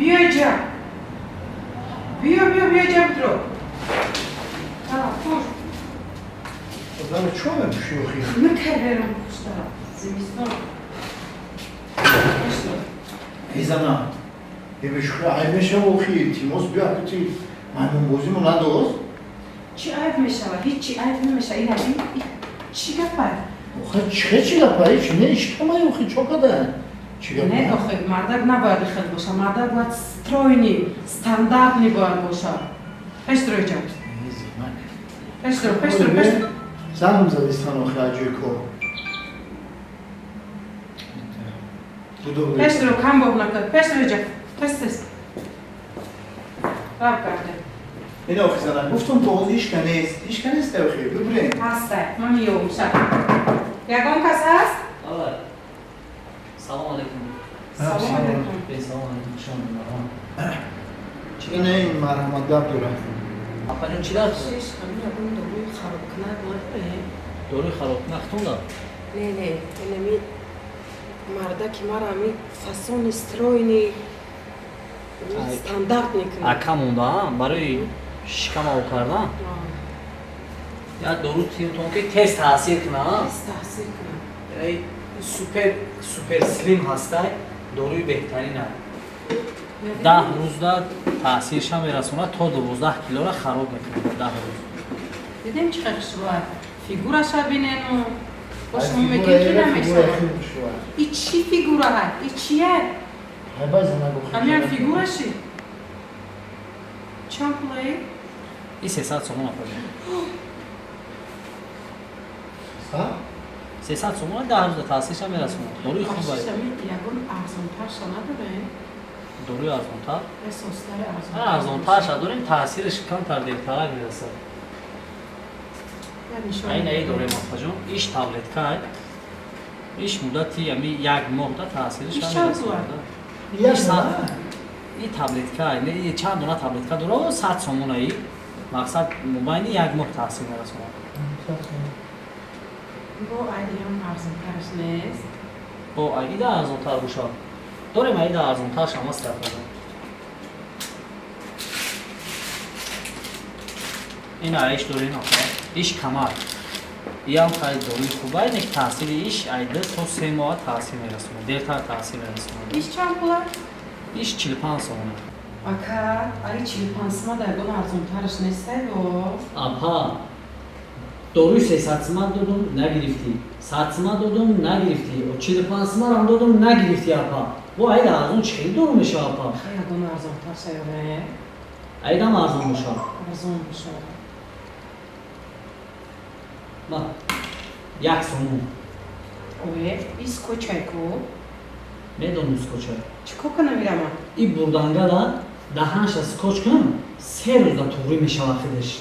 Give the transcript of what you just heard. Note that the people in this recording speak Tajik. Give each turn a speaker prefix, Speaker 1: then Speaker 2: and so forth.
Speaker 1: Биё ҷа. Биё, биё, биё ҷа, битро. Пуш.
Speaker 2: Одам чо мепӯшӣ охи?
Speaker 1: Мекарверам пуштара. Зимистон.
Speaker 2: Эй зана, бебешухи айб мешава охи, илтимос, биё, акути маймунбозимо надоз.
Speaker 1: Чӣ айб мешава? Ҳеҷ чӣ айб намешава. Ина чӣ гапай?
Speaker 2: Охи, чӣ чӣ гапай? Чӣ не ишкамай охи, чо када? Чӣ гапай?
Speaker 1: Не, охи, мардак набояд хел боша. Мардак бояд стройный, стандартный бояд боша. Пеш дро ҷа. Пеш дро, пеш дро, пеш дро.
Speaker 2: Занг задистан охи аҷои кор.
Speaker 1: Пеш дро, кам боб накард. Пеш дро ҷа. Тез, тез. Раб карде.
Speaker 2: Ина охи зана, гуфтум то ҳозир ҳичка нест. Ҳичка нест охи, бибурем.
Speaker 1: Ҳастай. Ман меёбам ша. Ягон кас ҳаст?
Speaker 3: Салом алейкум.
Speaker 1: Салом алейкум.
Speaker 3: Салом алейкум. Хуш омадед.
Speaker 2: Ина ин марҳамат гап дорад.
Speaker 3: Апаҷон, чӣ дард?
Speaker 1: Шиш, ҳамин ягон доруи харобкунак надорем?
Speaker 3: Доруи харобкунак хутон?
Speaker 1: Не, не, инами мардаки мара ҳами фасони стройный, стандарт мекунад.
Speaker 3: Ака монда барои шикам ав кардан. Як дору тиётон ки тез таъсир кунад.
Speaker 1: Тез таъсир кунад.
Speaker 3: Супер супер слим ҳастай, доруи беҳтарин. 10 рӯзда таъсирша мерасонад, то 12 килора хароб мекунад 10 рӯз.
Speaker 1: Дидем, чӣ хел хушрӯай. Фигураша бинену. Бо шумо мегӯем, ки намешавад. И чӣ фигура ҳай? И чия?
Speaker 2: Ҳайбай занак охи.
Speaker 1: Ҳамин фигураши? Чанд пулаи?
Speaker 3: И 300 сомон, апаҷон. 300 сомон, 10 рӯзда таъсирша мерасонад. Доруи хуб.
Speaker 1: Ягон арзонтарша надорем?
Speaker 3: Доруи арзонтар?
Speaker 1: Состари арзонтар.
Speaker 3: Арзонтарша дорем, таъсираш камтар, дертарак мерасад. Айн ай дорем, апаҷон, иш таблеткай. Иш муддати ами як моҳда таъсираш
Speaker 1: мерасонад.
Speaker 3: И таблетка, не, чанд дона таблетка дора, 100 сомонаи. Мақсад, мобайни як моҳ таъсир мерасонад.
Speaker 1: Бо айдиам арзонтараш нест?
Speaker 3: Бо айда арзонтар бошад дорем, айда арзонтар шамаст, апаҷон. Ин аиш дорем, апа, иш камар. Иам хай доруи хубай, не, таъсири иш айда то 3 моҳ таъсир мерасонад, дертар таъсир мерасонад.
Speaker 1: Иш чанд пула?
Speaker 3: Иш 45 сомона.
Speaker 1: Ака, ай 45 сима да ягон арзонтараш нестай бо?
Speaker 3: Апа, доруи 300 сима додум, нагирифтӣ, 100 сима додум, нагирифтӣ, 45 симарам додум, нагирифтӣ, апа. Бо айда арзон чӣ хеле дору мешава, апа?
Speaker 1: Ягон арзонтар шаёре.
Speaker 3: Айдам арзон бошад?
Speaker 1: Арзон бошад.
Speaker 3: Ма, 1 сомон.
Speaker 1: Ое, и скотчай ку?
Speaker 3: Медонам, скотчай.
Speaker 1: Чӣ кор кунам ирама?
Speaker 3: И бурдангада даҳанша скотч кун, 3 рӯзда туғрӣ мешава худаш.